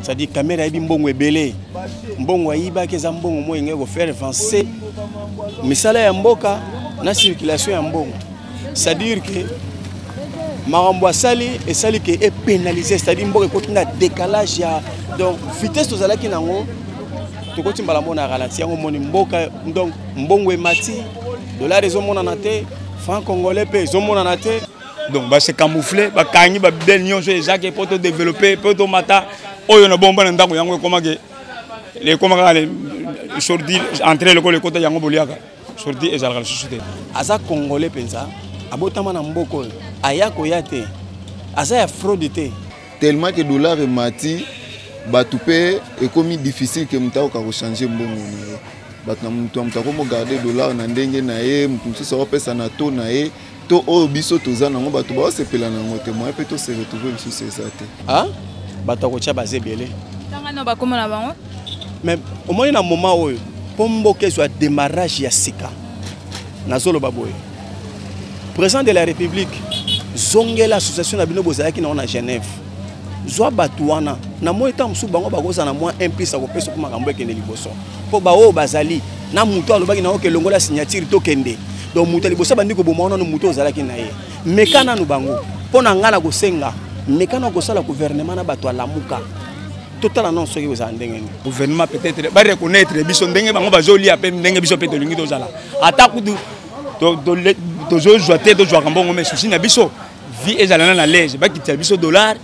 C'est-à-dire Kamerhe ayebi mbongo ebele, mbongo ayibaki eza mbongo moko engaki kofaire avancer misala ya mboka na circulation ya mbongo. C'est-à-dire que makambo asali esali ke epénalise, c'est-à-dire mboka ekoti na décalage ya donc vitesse tozalaki nango tokoti mbala moko na ralenti. Yango omoni mboka, donc mbongo emati, dollar ezomonana te, franc congolais mpe ezomonana te. Donc ba se camoufler, bakangi ba bidele nyonso ezaki mpo to développer, mpo tomata oyo na bomba na ndako yango ekomaki ekomaka sorti entrée lokola ekota yango boliaka sorti ezalaka lisusu te. Aza congolais mpenza, abotama na mboka oyo, aya koya te, aza ya fraude te. Tellement que dollar emati, bato mpe ekomi difficile ke moto akoka kochange mbongo na ye. Bato na moto ya moto akomo garde dollar na ndenge na ye, moto mosusu akopesa na to na ye to oyo biso toza nango, bato baosepela nango te, moyen mpe tose retrouve lisusu eza te. Ah, bato akotya baza ebele tangano bakoma na bango. Mais omoni na moment oyo mpo mboka ezwa démarrage ya sika, nazoloba boye, président de la République, zongela association na bino bozalaki nango na Genève, zwa bato wana na moi ntango mosusu bango bakozala na mwa implice akopesa mpo makambo ekende liboso, mpo baoyo bazali na moto alobaki nango ke longola signature tokende. Donc moto ya liboso abandi koboma wana, moto ozalaki na ye, meka nanu bango. Mpo na ngai na kosenga, meka na kosala gouvernement na bato alamuka, totala nano soki kozala ndenge nini. Gouvernement peut-être bareconnaître biso ndenge bango bazolia mpe ndenge biso mpe tolingi tozala, ata kutu tozozwa te, tozwaka mbongo, mais souci na biso vie ezala nano à l'aise, bakitisa biso dollar,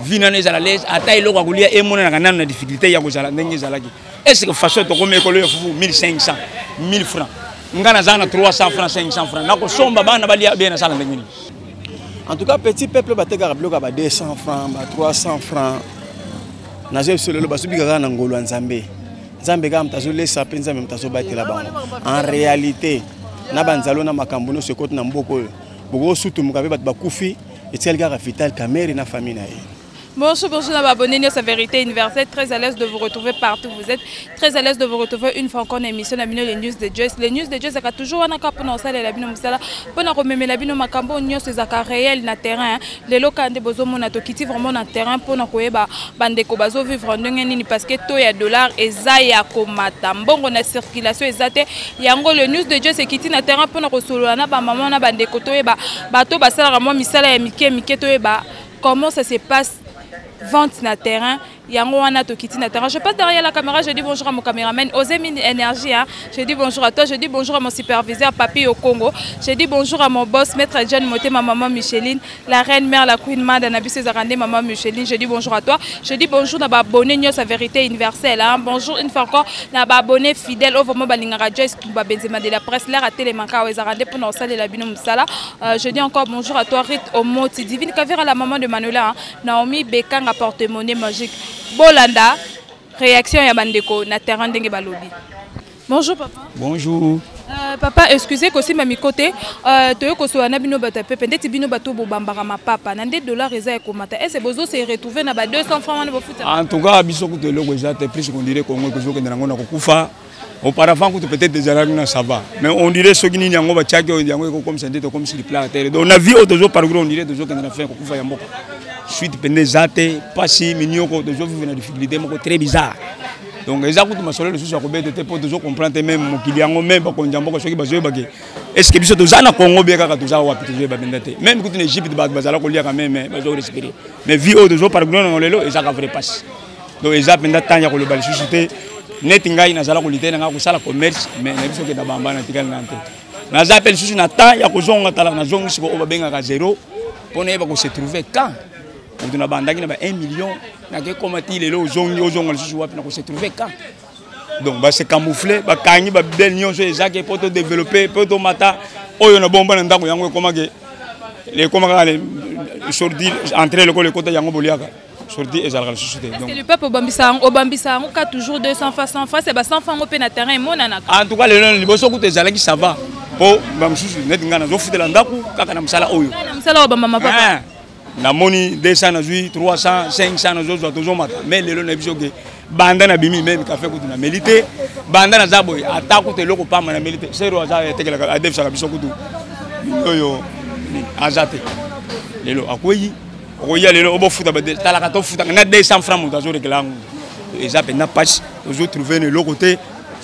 vie nano ezala l'aise, ata eloko ya kolia emonanaka nano na difficulté ya kozala ndenge ezalaki. Est ce que façon tokomi ekolo ya fufu 1500, 1000 francs, nga naza na 300 francs, 500 francs, nakosomba bana balia bien, nasala ndenge nini? En tout cas petit peuple batekaka biloko ya ba 200 francs, ba 300 francs, nazoyebi biso lelo bazobika kaka na ngolu ya Nzambe. Nzambe kaka moto azolesa mpe Nzambe moto azobatela bango. En réalité na banzalo na makambo nyonso ekoti na mboka oyo, bokosutumuka mpe bato bakufi, etikali kaka Vital Kamerhe na famille na ye. Bonjour, bonjour, abonnés à Vérité Universelle. Très à l'aise de vous retrouver partout où vous êtes. Très à l'aise de vous retrouver une fois encore en émission, les News de Joyce. Les News de Joyce, c'est toujours un cas pour nous saler la bino musala, pour nous remettre la bino makambo nyonso ezaka réel na terrain. Les locaux de bozo mona to kiti vraiment na terrain pour nous koyeba bandeko bazo vivre ndenge nini, parce que taux ya dollar eza ya komata. Mbongo na circulation eza te. Yango le News de Joyce kiti na terrain pour nous kosolola na ba maman na bandeko toyeba bato basalaka mwa misala ya mike mike, toyeba comment ça se passe vente na terrain. Yango wana tokiti na terrain. Je passe derrière la caméra, je dis bonjour à mon caméraman Ozemine Énergie, hein. Je dis bonjour à toi, je dis bonjour à mon superviseur Papi au Congo, je dis bonjour à mon boss Maître John Moté, ma maman Micheline, la reine mère, la queen mère d'Anabis Zarandé, maman Micheline, je dis bonjour à toi, je dis bonjour na ba abonné nyonso Vérité Universelle, hein. Bonjour une fois encore na ba abonné fidèle au vraiment balingaka Joyce Tumba Benzema de la presse, l'air à télé manka Zarandé pour nous saler la bino musala. Je dis encore bonjour à toi Rite Omoti, Divine Kavira, la maman de Manuela, hein. Naomi Bekanga, porte-monnaie magique. Bolanda, réaction ya bandeko na terrain ndenge balobi. Bonjour papa. Bonjour. Papa, excusez kosimba mikote, toyo kosola na bino bato ya pepe, ndeti bino bato bobambaka mapapa na nde dollar eza ekomata, est-ce bozo se retrouver na ba 200 francs wana bofuta? En tout cas biso kutu eloko eza te, plus qu'on dirait Congo ekozokende nango na kokufa. Auparavant kutu peut-être ezalaki na ça va, mais on dirait soki nini yango batiaki oyo yango ekokomisa nde tokomisi lipla ya terre. Donc na vie oyo tozoparcourir, on dirait tozokende na fin kokufa ya mboka, suite pende eza te, pasi minioko, tozovivre na difficulté moko très bizarre. Donc eza kutu masolo lisusu ya kobeta te, mpo tozocomprendre te même mokili yango, même bakonzi ya mboka soki bazoyebake est ce que biso toza na Congo bien kaka toza wapi, tozoyeba mpenza te. Même kutu na Égypte bato bazala koliaka même bazorespirer, mais vie oyo tozoparcourir nango lelo ezaka vrai pasi. Donc eza mpenza temps ya koloba lisusu te. Neti ngai nazala kolite na ngai kosala commerce, mais na biso okenda bamba na tikali na te, naza mpe lisusu na temps ya kozonga. Tala, nazongi siko oyo babengaka zéro mpo nayeba kose trouver quand moto nabandaki na ba 1 million nakekoma ti lelo, ozongi ozonga lisusu wapi na kose trouver quand? Donc base camoufler, bakangi babidele nyonso ezaki mpo todévelopper, mpo tomata oyo na bomba na ndako yango ekomaki ekoma kaka sorti entrée lokola ekota yango boliaka sorti ezalaka lisusu te. Donc le peuple obambisa yango, obambisa yango ka toujours 200 fois, 100 fois, c'est ba 100 francs yango mpe na terrain emonanaka. En tout cas lelo liboso kutu ezalaki ça va, mpo bamosusu neti ngai nazofutela ndako kaka na mosala oyo. Na mosala oyo bamama papa. Namoni 200, nazwi 300, 500, nazozwa, tozomata. Mais lelo nayebi soki banda nabimi, même kafe kutu nameli te. Banda naza boye, ata kutu eloko pamba nameli te. Sero aza etekelaka, adefisaka biso kutu oyo aza te, lelo akwei. Okoya lelo obofuta talaka tofutaka na 200 francs, moto azorekela yango. Eza mpenza mpasi, tozotrouve na eloko te,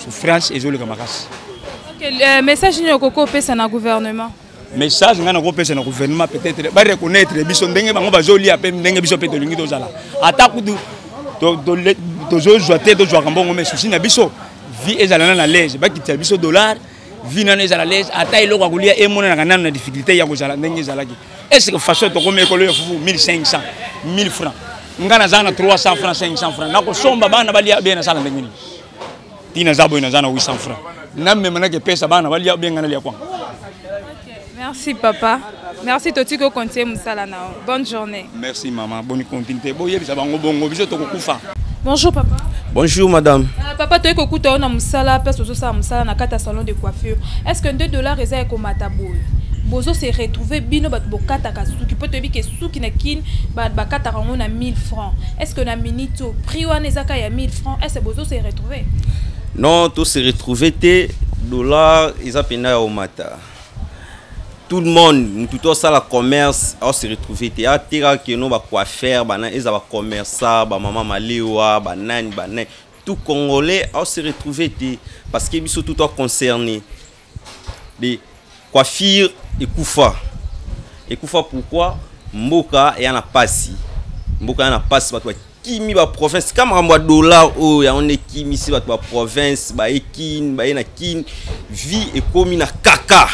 souffrance ezoleka makasi. Message nini okoki opesa na gouvernement? Message ngai nakopesa na gouvernement, peut-être bareconnaître biso ndenge bango bazolia mpe ndenge biso mpe tolingi tozala. Ata kutu tozozwa te, tozwaka mbongo, mais souci na biso, vie ezala na na l'aise. Bakitisa biso dollar, vie nano ezala l'aise, ata eloko ya kolia emonanaka nano na difficulté ya kozala ndenge ezalaki. Est ce que façon tokomi ekolo ya fufu 1500, 1000 francs, ngai naza na 300 francs, 500 francs, nakosomba bana balia bien? Nasala ndenge nini? Ntina naza boye, naza na 800 francs, namema nakepesa bana balia bien, ngai nalia kwanga. Merci papa. Merci, totiki ocontinue mosala na yo. Bonne journée. Merci mama, bonne continuité. Boyebisa bango bongo, biso tokokufa. Bonjour papa. Bonjour madame. Papa, toyei kokuta yo na mosala, place ozosala mosala na kati ya salon de coiffure. Est ce que 2 dollars eza ekomata boye? Bozo se retrouver, bino bato bokataka suki? Mpo toyebi ke suki na Kine bakataka yango na 1000 francs. Est ce que na minute oyo prix wana eza kaka ya 1000 francs? Est ce que bozo se retrouver? Non, to se retrouver te. Dollar eza mpenza ya omata. Tout le monde, mutu to osala commerce aose retrouver te. Ateka keno bacoiffeur bana, eza bacommerçant, bamama malewa, banani banani, tout Congolais aose retrouver te, parce que biso tout concerné de coiffure ekufa. Ekufa pourquoi? Mboka ya na pasi, mboka ya na pasi, bato bakimi baprovince. Ka makambo ya dollar oyo, yango nde ekimisi bato baprovince, baye Kine, baye na Kine, vie ekomi na kaka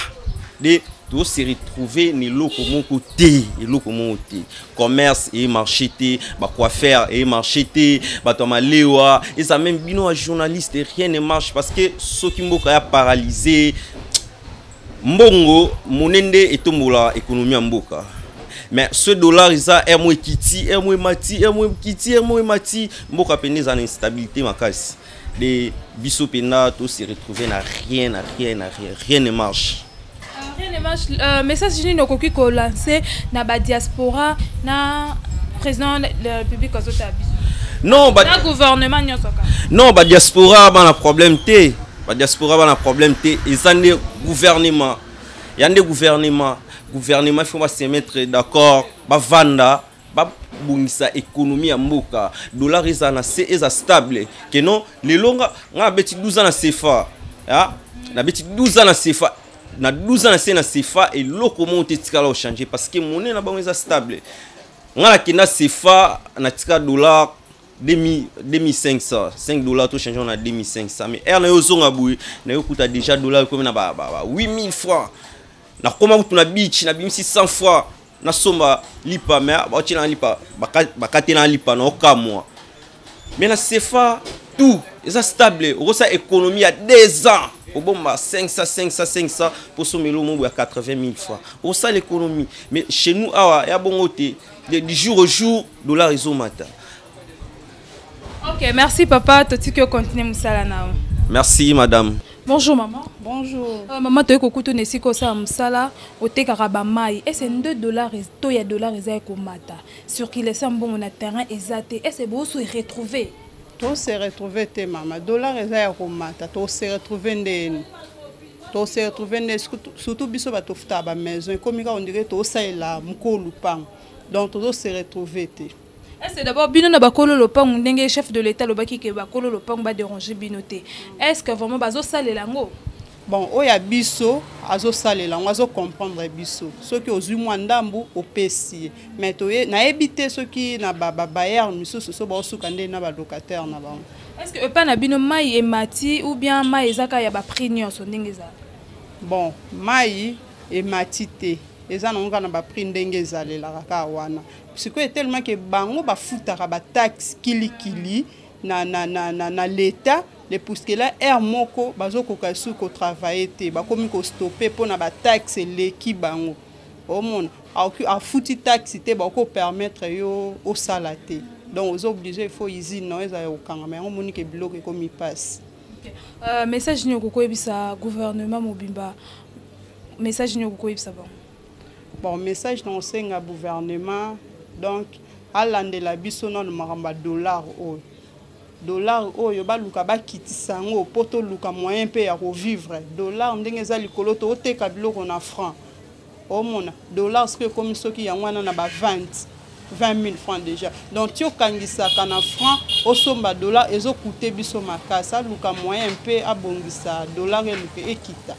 de tose retrouver na eloko moko te, eloko moko te. Commerce emarché te, bacoiffeur emarché te, bato ya malewa eza, même bino ya journaliste, rien ne marche, parce que soki mboka ya paralysé, mbongo monene nde etombola économie ya mboka. Mais ce dollar eza ere mo ekiti, ere mo emati, ere mo ekiti, ere mo emati, mboka pene eza na instabilité makasi. De biso mpenza tose retrouver na rien, na rien, na rien, rien ne marche. Rien ne marche. Message nini okoki kolancer na badiaspora, na président de la République azotala biso? Non, ba... na gouvernement nyonso kaka. Non, badiaspora bana problème te, badiaspora bana problème te. Eza nde gouvernement ya nde gouvernement. Gouvernement, il faut base mettre d'accord, bavanda, babongisa économie ya mboka, dollar eza na se, eza stable. Ke non, lelo nga nabeti 12 ans na CFA, ah, nabeti 12 ans na CFA, na 12 ans na se na CFA, eloko moko te etikala ochange, parce que monnaie na bango eza stable. Nga nakenda CFA, natika dollar 2500, 5 dollars tochange na 2500, mais heure na yo ozonga boye, na yo kuta déjà dollar ekomi na ba 8000 francs. Nakoma kutu na beach, nabimisi 100 fois, nasomba lipa, mais baotiela na lipa, bakatela na lipa na okamwa. Mais na CFA tout eza stable. Okosala économie ya 2 ans, obomba 500, 500, 500 mpo somela omo ya 80 000 francs, okosala économie. Mais chez nous awa ya bongo te, du jour au jour dollar ezomata. Ok, merci papa, totiki ocontinue mosala na yo. Merci madame. Bonjour maman. Bonjour. Maman, toyei kokutuna esika osala mosala, otekaka bamai. Ese 2 dollars to ya dollar eza ekomata, circulation mbongo na terrain eza te, ese boso retrouver? Tose retrouve te mama. Dollar eza ya komata, tose retrouve ndeni? Tose retrouve nde surtout biso bato tofutaka bamaison, ekomi kaka ondire tosalela mokolo lupango, donc tozose retrouve te. Est-ce d'abord bino na bakolo lopango, ndenge chef de l'État alobaki ke bakolo lopango badérange bino te, est ce que vraiment bazosalela yango? Bon, oyo ya biso azosalela yango, azocomprendre biso. Soki ozwi mwa ndambu, opesi ye, mais nayebi te soki na babailleur misusu so baosuka nde na balocataire na bango. Est ce que epai na bino mai emati ou bien mai eza kaka ya baprix nyonso ndenge ezala? Bon, mai emati te, eza nango kaka na baprix ndenge ezalelaka kaka wana. Sikoyo tellement ke bango bafutaka bataxe kilikili na l'État, le puisque là heure moko bazokoka su kotravaille te, bakomi kostoppe mpona bataxe eleki bango. Omona afuti taxe te, bakopermettre yo osala te, donc oza obligé, il faut usine na yo ezala kokangama. Yango omoni ke biloko ekomi mpasi. Message nini okoki koyebisa gouvernement mobimba? Message nini okoki koyebisa bango? Bon, message na osenga gouvernement, donc alandela biso nano makambo ya dollar oyo. Dollar oyo, baluka bakitisa yango mpo toluka moyen mpe ya kovivre. Dollar ndenge eza likolo, tooteka biloko na franc, omona dollar soki ekomi soki yango wana na ba 20. 20 000 francs déjà. Donc ti okangisaka na franc osomba dollar, ezokute biso makasi. Aluka moyen mpe abongisa dollar, eluka ekita.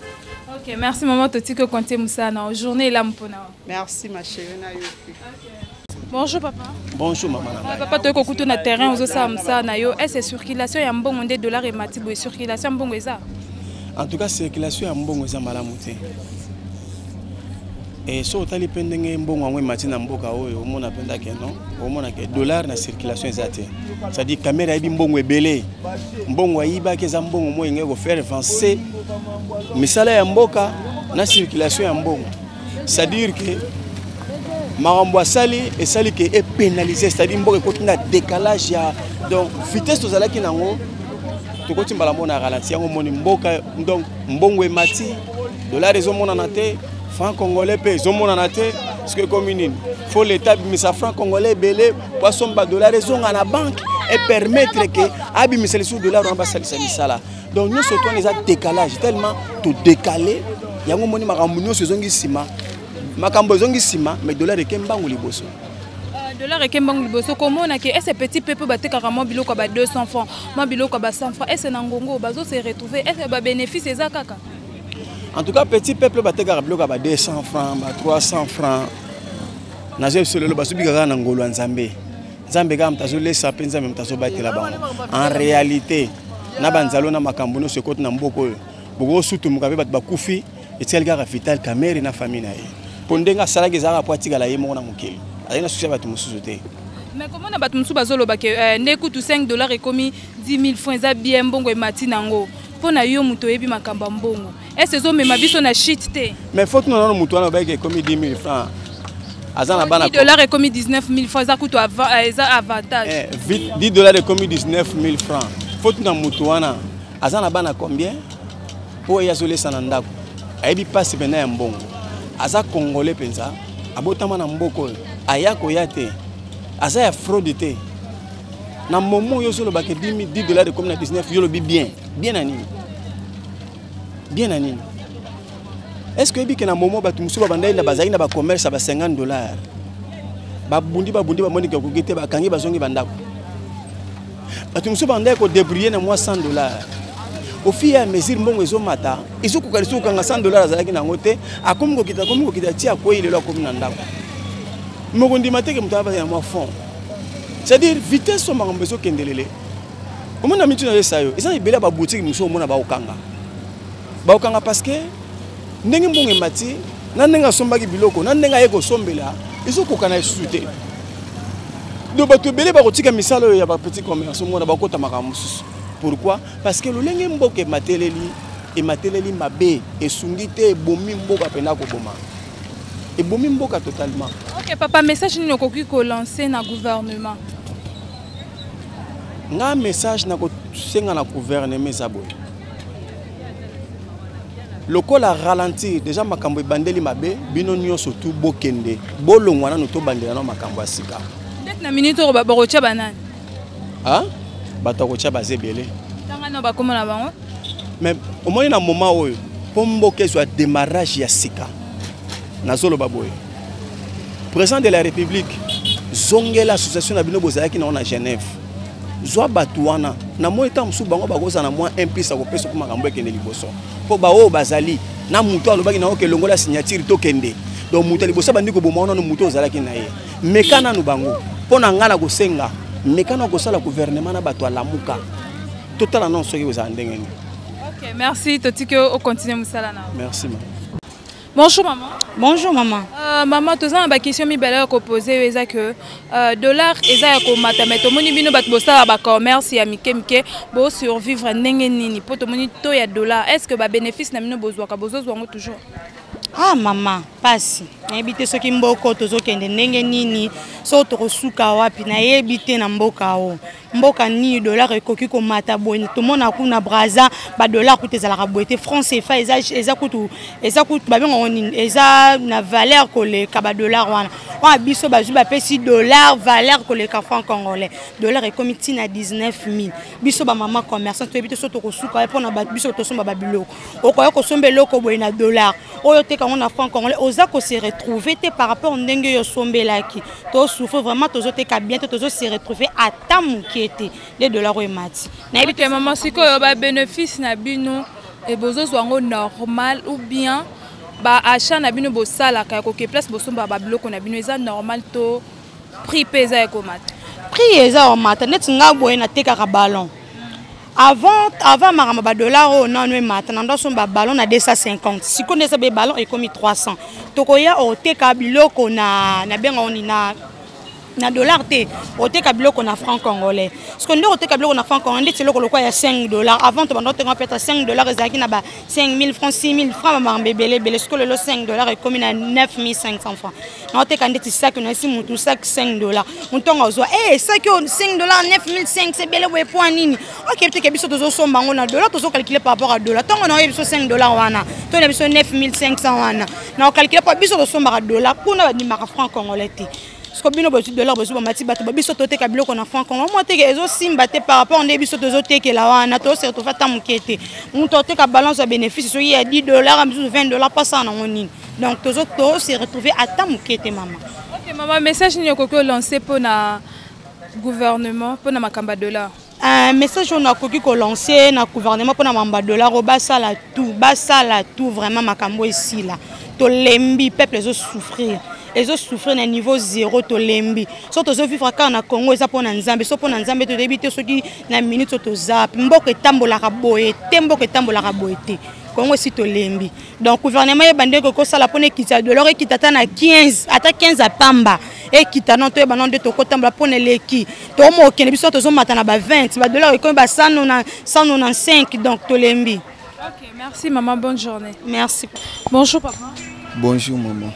Ok, merci maman. Totiki okontie mosala na journée elamu mpona. Merci ma chérie, na yo mpe. Bonjour papa. Bonjour mama na ngai. Papa, toyei kokuta na terrain, ozosala mosala na yo. Ese circulation ya mbongo nde dollar emati boye, circulation ya mbongo eza? En tout cas, circulation ya mbongo eza malamu te. E so otali mpe ndenge mbongo yango emati na mboka oyo, omona mpenza ke non, omona ke dollar na circulation eza te. C'est-à-dire Kamerhe ayebi mbongo ebele, mbongo ayibaki eza mbongo moko engeki kofaire avancer misala ya mboka na circulation ya mbongo. C'est-à-dire ke makambo asali esali ke epénaliser, c'est-à-dire mboka ekoti na décalage ya, donc vitesse tozalaki nango, tokoti mbala moko na ralenti. Yango omoni mboka, donc mbongo emati, dollar ezomonana te, franc congolais mpe ezomonana te. Soki ekomi nini, faut l'État abimisa franc congolais ebele po asomba dollar, ezonga na banque, epermettre ke abimisa lisusu dollar wana, basalisa misala. Donc nyonso to wana eza décalage, tellement todécalé. Yango omoni makambo nyonso ezongi nsima, makambo ezongi nsima, mais dollar eke mbangu liboso. Dollar eke mbangu liboso. Komona ke ese petit peu mpe batekaka mwa biloko ya ba 200 francs, mwa biloko ya ba 100 francs, ese na ngongo bazose retrouver? Ese babénéfice eza kaka? En tout cas, petit peuple batekaka biloko ya ba 200 francs, ba 300 francs, nazoyebi biso lelo bazobika kaka na ngolo ya Nzambe. Nzambe kaka moto azolesa mpe Nzambe moto azobatela bango. En réalité, na banzalo na makambo nyonso ekoti na mboka oyo, bokosutumuka mpe bato bakufi. Etikali kaka Vital Kamerhe na famille na ye, mpo ndenge asalaki ezalaka po atikala ye moko na mokili, azali na susi ya bato mosusu te. Mais komona bato mosusu bazoloba ke nde kutu 5 dollar ekomi 10 000 francs, eza bien, mbongo emati nango. Mpo na yo moto oyebi makambo ya mbongo, ese ezomema biso na shit te? Mais faut tuna nano moto wana obayeke ekomi 10 000 francs, aza na bana? Dollar ekomi 19 000 francs, eza kutu eza avantage. 10 $ ekomi 19 000 francs, faut tuna moto wana aza na bana combien, mpo ye azolesa na ndako, ayebi mpasi mpena ya mbongo. Aza Congolais mpenza, abotama na mboka oyo, aya koya te, aza ya fraude te. Na momo oyo ozolobaka 10 $ ekomi na 19, yo olobi bien bien na nini? Bien na nini? Est ce que oyebi ke na momo bato mosusu babandaki na bazalaki na bacommerce ya ba 50 $, babundi babundi, bamoni kokoki te, bakangi, bazongi bandako. Bato mosusu bandaki kodébrouiller na mwa 100 $, au fur et à mesure mbongo ezomata, ezokoka lisusu kokanga 100 $ azalaki nango te. Akomi kokita, akomi kokita ti akwei, lelo akomi na ndako. Mokondima te ke moto abazala na mwa fond. C'est-à-dire vitesse oyo makambo ezokendelele, omona mitu nayesa yo, eza na ebele ya baboutique mosusu omona baokanga, baokanga, parce que ndenge mbongo emati na ndenge asombaki biloko na ndenge aye kosombela ezokoka na lisusu te. Donc bato ebele bakotika misala oyo ya bapetit commerce, omona bakota makambo mosusu. Pourquoi? Parce que lolenge mboka emateleli, emateleli mabe, esungi te, ebomi mboka mpena koboma, ebomi mboka totalement. Ok papa, message nini okoki kolancer na gouvernement? Nga message na kosenga na gouvernement eza boye: lokola ralentir déjà makambo ebandeli mabe, bino nyonso tu bokende, bolongwa nanu, tobandela na makambo ya sika. Ndeti na minute oyo bakotia banani? Bato akotia baza ebele. Ntanga nano bakóma na bango. Mais omoni na moment oyo, mpo mboka ezwa démarrage ya sika, nazoloba boye: président de la République, zongela association na bino bozalaki nango na Genève, zwa bato wana. Na moi ntango mosusu bango bakozala na mwa implice akopesa mpo makambo ekende liboso, mpo baoyo bazali na moto alobaki nango ke longola signature tokende. Donc moto ya liboso abandi koboma wana, moto ozalaki na ye, meka nanu bango. Mpo na ngai na kosenga, meka na kosala gouvernement na bato alamuka, totala nano soki kozala ndenge nini. Ok, merci. Totiki ocontinue mosala na. Merci ma. Bonjour maman. Bonjour maman. Maman, toza na baquestion mibale ya kopose oyo. Eza ke dollar eza ya komata, mais tomoni bino bato bosala bacommerce ya mike mike, bosurvivre ndenge nini? Mpo tomoni taux ya dollar, est ce que babénéfice na bino bozwaka, bozozwa yango toujours? Ah mama, pasi. Nayebi te soki mboka tozokende ndenge nini, soki tokosuka wapi, nayebi te. Na mboka o mboka nini dollar ekoki komata boye? Tomona kuna Braza badollar kutu ezalaka boye te. Franc CFA eza kutu, eza kutu, babengango nini, eza na valeur koleka badollar wana. Wana biso bazwi, bapesi dollar valeur koleka franc congolais. Dollar ekomi ntina 19 000. Biso bamama commerçant toyebi te so tokosuka. Mpona bato biso tosomba babiloko, okoya kosomba eloko boye na dollar oyo, oteka yango na franc congolais, oza kose retrouver. retrouver te par rapport ndenge yo osombelaki. Tosouffre vraiment, tozoteka bien te, tozose retrouver ata moke te nde dollar oyo emati. Nayebi te mama, sikoyo babénéfice na bino bozozwa yango normal ou bien baachat na bino bosalaka ya koke place bosombaka babiloko na bino eza normal to prix mpe eza ekomata? Prix eza omata. Neti nga boye natekaka ballon. Avant makambo badollar oyo nano emata, na ndosomba ballon na 250. Sikoyo nde eza be ballon ekomi 300. Tokoya oteka biloko na nabenga oni na dollar te, oteka biloko na franc congolais. Parce que nde oteka biloko na franc congolais, ndeti eloko lokwa ya 5 $, avant tobanda otenga peut-être 5 $ ezalaki na ba 5000 francs, 6000 francs, bamakambo ebele ebele. Sikoyo lelo 5 $ ekomi na 9500 francs. Naoteka ndeti saki, nayesi mutu saki 5 $, motongo azwa e saki oyo 5 $ 9500 ebele boye po nini? Okebi teke biso tozosomba yango na dollar, tozocalcule par rapport à dollar. Ntongo na oyebi biso 5 $ wana to na biso 9500 wana na ocalcule, po biso tosombaka dollar, kuna bandimaka franc congolais te. Siko bino bozwi dollar, bozwi bamati bato ba biso toteka biloko na franc congo mwa teke ezosimba te par rapport nde biso tozotekela wana. Tose retrouve ata moke te. Moto oteka balance ya bénéfice soki ya 10 $, mosusu 20 $, mpasala nango nini? Donc tose retrouve ata moke te, mama. Ok mama, message nini okoki olance mpona gouvernement mpona makambo ya dollar? Un message oyo nakoki kolance na gouvernement mpona makambo ya dollar oyo, basala tout, basala tout vraiment makambo esila. Tolembi, peuple ezosouffrir, ezosouffrir na niveau zéro. Tolembi. So tozovivre kaka na Congo, eza mpona Nzambe. So mpona Nzambe, toyebi te soki na minute oyo toza. Mboka etambolaka boye te, mboka etambolaka boye te. Kongo esi tolembi. Donc gouvernement yeba ndenge ekosala mpona ekita dollar, ekita ata na 15, ata 15 ya pamba ekita. Non, toyeba no nde tokotambola mpona eleki. Tokomo okende biso tozomata na ba 20, badollar ekomi ba 195. Donc tolembi. Ok, merci maman, bonne journée. Merci. Bonjour papa. Bonjour maman.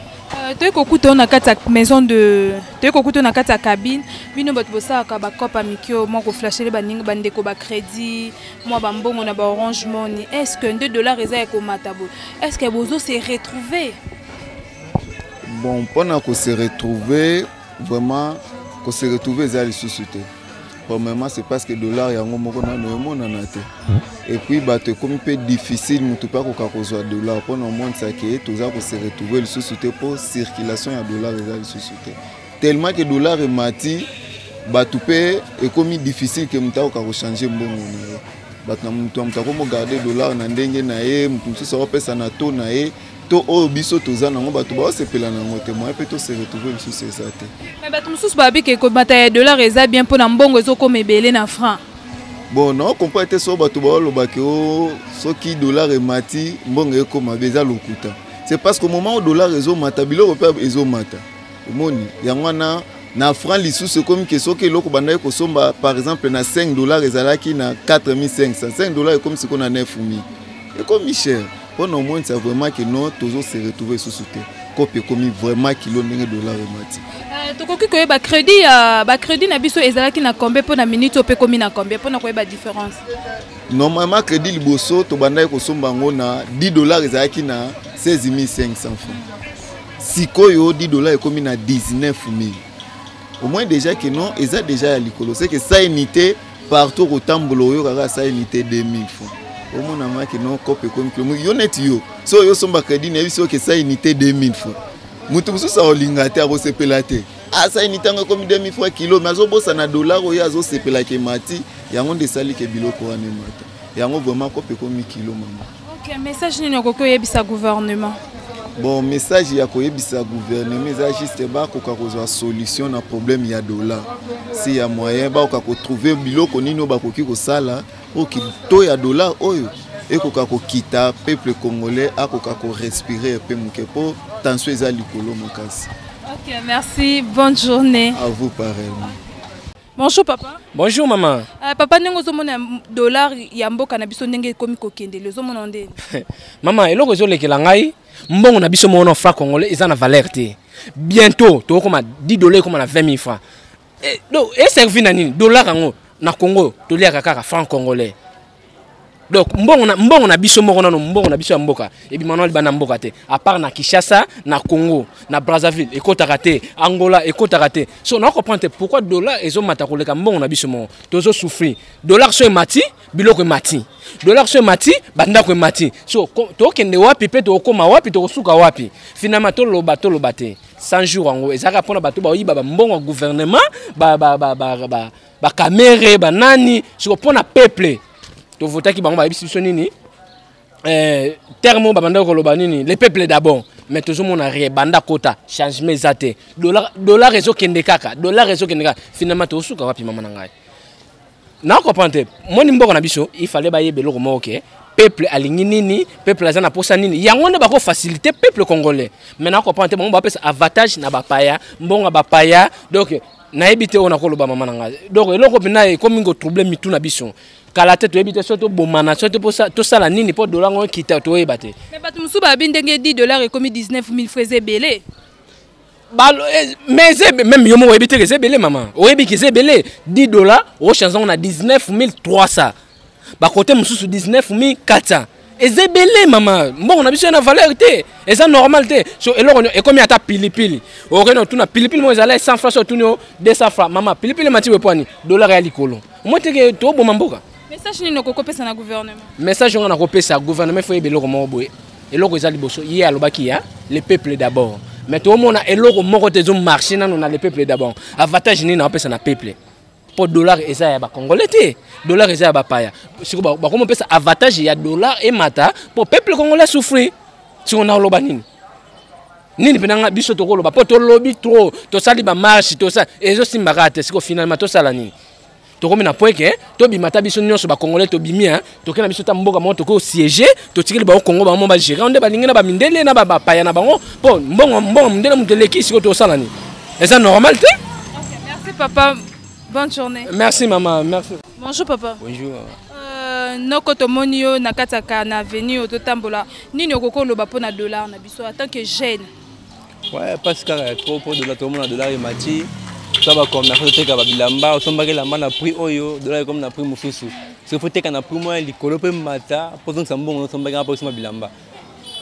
Toyei kokuta oyo na kati ya maison de, toyei kokuta oyo na kati ya cabine. Bino bato bosalaka bacope ya mike oyo mwa koflashele baninga, bandeko bacrédit, mwa bambongo na baOrange Money, est ce que nde dollar eza ya komata boye, est ce que bozo se retrouver? Bon, mpona kose retrouver, vraiment kose retrouver eza lisusu te. Premièrement, c'est parce que dollar yango moko nano emonana te. Et puis bato ekomi mpe difficile, motu mpe akoka kozwa dollar. Mpona omonisa ke toza kose retrouver lisusu te, mpo circulation ya dollar eza lisusu te. Tellement ke dollar emati, bato mpe ekomi difficile ke moto akoka kochange mbongo na ye. Bato na moto ya moto akomogarde dollar na ndenge na ye, moto mosusu akopesa na to na ye to oyo biso toza nango, bato baosepela nango te. Moyen mpe tose retrouve lisusu eza te. Mais bato mosusu babi ke komata ya dollar eza bien mpona mbongo ezokoma ebele na franc. Bon, naocomprendre te. So bato baolobaki o soki dollar emati, mbongo ekoma be, eza lokuta. C'est parce que au moment où dollar ezomata, biloko mpe ezomata. Omoni yango wana na franc lisusu ekomi ke soki eloko bandaki kosomba par exemple na 5 $ ezalaki na 4500, 5 $ ekomi sikoyo na 9000, ekomi cher. Mpona omonisa vraiment ke non, tozose retrouve lisusu te. Kope ekomi vraiment kilo ndenge dollar emati. Tokoki koyeba crédit ya bacrédit na biso ezalaki na combien, mpo na minute oyo mpe ekomi na combien, mpona koyeba différence? Normalement crédit liboso tobandaki kosomba yango na 10 $ ezalaki na 16 500 francs. Sikoyo 10 $ ekomi na 19 000. Au moins déjà que non, eza déjà ya likolo. C'est que ça unité partout kotambola, oyokaka ça unité 2000 francs. Omonama ke non, kope ekomi kilo. Yo neti yo so oyo osomba crédit, nayebi soki esa unité 2000 francs, moto mosusu akolinga te, akosepela te. Asa unité yango ekomi 2000 francs kilo, mais azobosana dollar oyo azosepelaka emati. Yango nde esali ke biloko wana emata. Yango vraiment kope ekomi kilo, mama. Ok, message nini okoki oyebisa gouvernement? Bon, message ya koyebisa gouvernement eza juste bakoka kozwa solution na problème ya dollar. Si ya moyen, bakoka kotrouve biloko nini oyo bakoki kosala oyo to ya dollar oyo ekoka kokita, peuple congolais akoka korespirer mpe moke, mpo tension eza likolo makasi. Ok, merci, bonne journée. À vous pareillement. Bonjour papa. Bonjour maman. Papa, ndenge ozomona dollar ya mboka na biso ndenge ekomi kokendele, ozomona ndeni? Mama, eloko ezolekela ngai, mbongo na biso moko franc congolais eza na valeur te. Bientôt tokokoma 10 $ ekoma na 20 000 francs. Donc eservi na nini dollar yango na Congo? Toliaka kaka franc congolais. Donc mbongo na biso moko nano, mbongo na biso ya mboka ebima nano libanda mboka te, à part na Kinshasa, na Congo, na Brazzaville ekotaka te, Angola ekotaka te. So na comprendre te pourquoi dollar ezomata koleka mbongo na biso moko. Tozosouffrir. Dollar so emati, biloko emati. Dollar so emati, bandako emati. So tokende wapi mpe tokokoma wapi, tokosuka wapi? Finalement toloba toloba te. 100 jours yango ezalaka mpona bato baoyiba bambongo ya gouvernement, bakamere, banani. Siko mpona peuple tovotaki bango, bayebisi biso nini? Terme oyo babandaki koloba nini? Le peuple d'abord. Mais tozomona rien, banda kota changement eza te. Dollar ezokende kaka, dollar ezokende kaka. Finalement tokosuka wapi, mama na ngai? Na comprendre te. Moni mboka na biso, il fallait bayeba eloko moko ke peuple alingi nini, peuple aza na posa nini. Yango nde bakofacilité peuple congolais. Mais na comprendre te, bango bapesa avantage na bapaya, mbongo ya bapaya. Donc nayebi te oyo nakoloba, mama na ngai. Donc eloko mpena ekomi kotrouble mitu na biso. Kala te toyebi te so tobomana, so te tosala nini mpo dollar ngo ekita, toyeba te. Mais bato mosusu babi ndenge 10 dollar ekomi 19 000 francs, eza ebele. Mais eza même yo moko oyebi te ke eza ebele. Mama, oyebi ke eza ebele. 10 $ ochange yango na 19 300, bakote mosusu 19 400, eza ebele. Mama, mbongo na biso eza na valeur te, eza normal te. So eloko ekomi ata pilipili, okende otuna pilipili moko ezala 100 francs, so otuni o 200 francs. Mama, pilipili emati wepwani, dollar ya likolo. Omoi teke toboma mboka. Message nini okokopesa na gouvernement? Message ngo nakopesa gouvernement, faut yeba eloko moko boye. Eloko eza liboso, ye alobaki ya le peuple d'abord, mais toomona eloko moko te ezomarche nano na le peuple d'abord. Avantage nini naopesa na peuple? Mpo dollar eza ya bacongolais te, dollar eza ya bapaya. Siko bakomopesa avantage ya dollar emata mpo peuple congolais souffrir. Siko naoloba nini nini mpe nanga biso tokoloba? Mpo tolobi trop, tosali bamarche, tosala, ezosimbaka te. Siko finalement tosala nini? Tokomi na point ke tobima ta biso nyonso bacongolais, tobimi, toke na biso ta mboka moko, tokoki osiége, totikeli bango Kongo, bango bagérer nde balingi na bamindele na bapaya na bango, mpo mbongo mbongo mondele moto eleki. Sikoyo tosala nini? Eza normal te. Merci papa, bonne journée. Merci mama, merci. Bonjour papa. Bonjour. Noko, tomoni yo na kati ya na avenue oyo totambola. Nini okoki oloba mpona dollar na biso en tant que jeune? Ouais, parce kaka trop mpo dollar, tomona dollar emati. So bacommerçant toteka babilamba, osombaki elamba na prix oyo, dollar ekomi na prix mosusu. Soki faut teka na prix moko ya likolo mpe mata mpo ozongisa mbongo osombaki nga mpo osomba bilamba.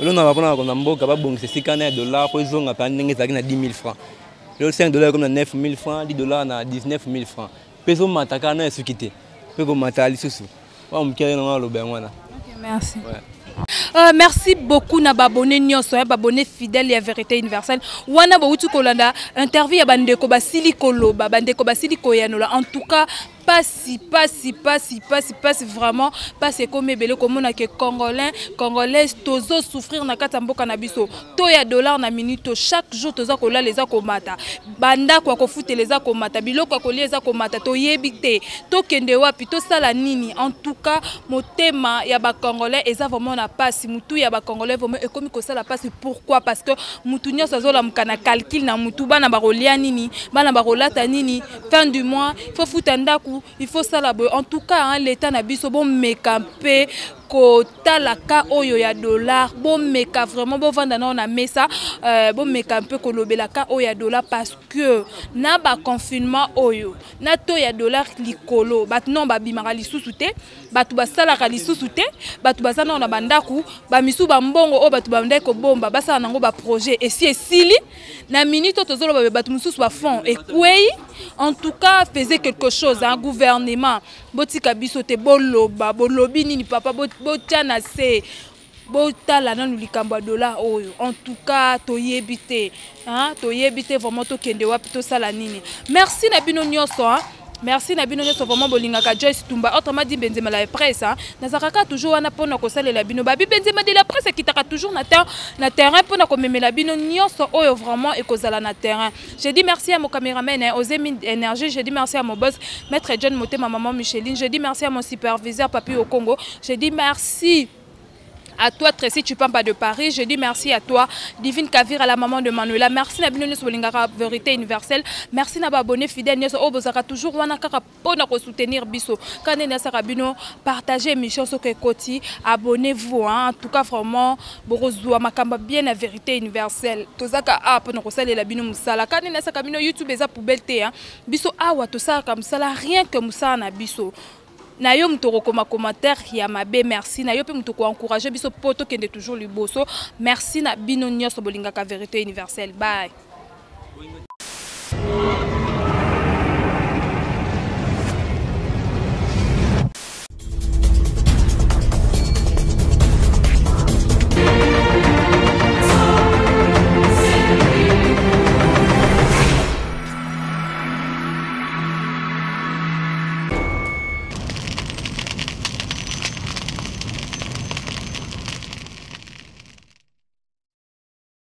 Elonaka mpona bakonza mboka babongisa esika na ya dollar mpo ezonga mpe ndenge ezalaki na 10 000 francs. Lelo 5 $ ekomi na 9 000 francs, 10 $ na 19 000 francs, mpe ezomata kaka na esuki te, mpe komata lisusu wa moke nango aloba yango wana. Merci. Ouais. Merci beaucoup na babone nyonso ya babone fidèle ya Vérité Universelle. Wana bauti kolanda interview ya bandeko, basili koloba, bandeko basili koyanola. En tout cas pasi, pasi, pasi, pasi, pasi, vraiment pasi ekomi ebele komona ke congolais, congolaise tozosouffrir na kati ya mboka na biso. To ya dollar na minute, chaque jour toza kolala eza komata, bandako ya kofutela eza komata, biloko ya kolia eza komata. Toyebi te tokende wapi, tosala nini. En tout cas motema ya bacongolais eza vraiment na pasi, mutu ya bacongolais vraiment ekomi kosala pasi. Pourquoi? Parce que mutu nyonso azolamuka na calcul na mutu: bana bakolia nini, bana bakolata nini, fin du mois il faut futa ndako, il faut sala boye. En tout cas, hein, l'état na biso bomeka mpe kotala ka oyo ya dollar, bomeka vraiment bovanda nao na mesa, bomeka mpe kolobela ka oyo ya dollar, parce que na baconfinement oyo na to ya dollar likolo, bato non babimaka lisusu te, bato basalaka lisusu te, bato baza nao na bandako, bamisu bambongo oyo bato bandaki kobomba basala nango baprojet esi esili. Na minute oyo tozoloba, bato mosusu bafond ekwei. En tout cas, faisait quelque chose, hein, gouvernement. Botika biso te, boloba, bolobi nini papa, botia na se, botala nanu likambo ya dollar oyo. En tout cas toyebi te, hein, toyebi te vraiment tokende wapi, tosala nini. Merci na bino nyonso, hein. Merci na bino nyonso vraiment bolingaka Joyce Tumba, autrement dit Benzema la presse, hein. Nazalaka kaka toujours wana mpona kosalela bino babi. Benzema de la presse ekitaka toujours na terrain mpona komemela bino nyonso oyo vraiment ekozala na terrain. Je dis merci à mon caméraman, hein, Ozemi Énergie. Je dis merci à mon boss, maître John Motema, maman Micheline. Je dis merci à mon superviseur, Papi au Congo. Je dis merci à toi, Tracy Chupampa de Paris. Je dis merci à toi, Divine Kavir, à la maman de Manuela. Merci na bino nyonso bolingaka Vérité Universelle. Merci na abonné fidèle nyonso oyo bozaka toujours wana kaka pona ko soutenir biso. Kane nasaka bino partager émission soki ekoti, abonnez-vous, hein. En tout cas vraiment bokozwa makambo bien na Vérité Universelle. Tozaka a pona kosalela bino musala. Kane nasaka bino, YouTube eza poubelle te, hein. Biso awa tosalaka musala, rien que musala na biso. Na yo moto okokoma commentaire ya mabe, merci. Na yo mpe moto koencourage biso mpo tokende toujours liboso. Merci na bino nyonso bolingaka Vérité Universelle. Bye.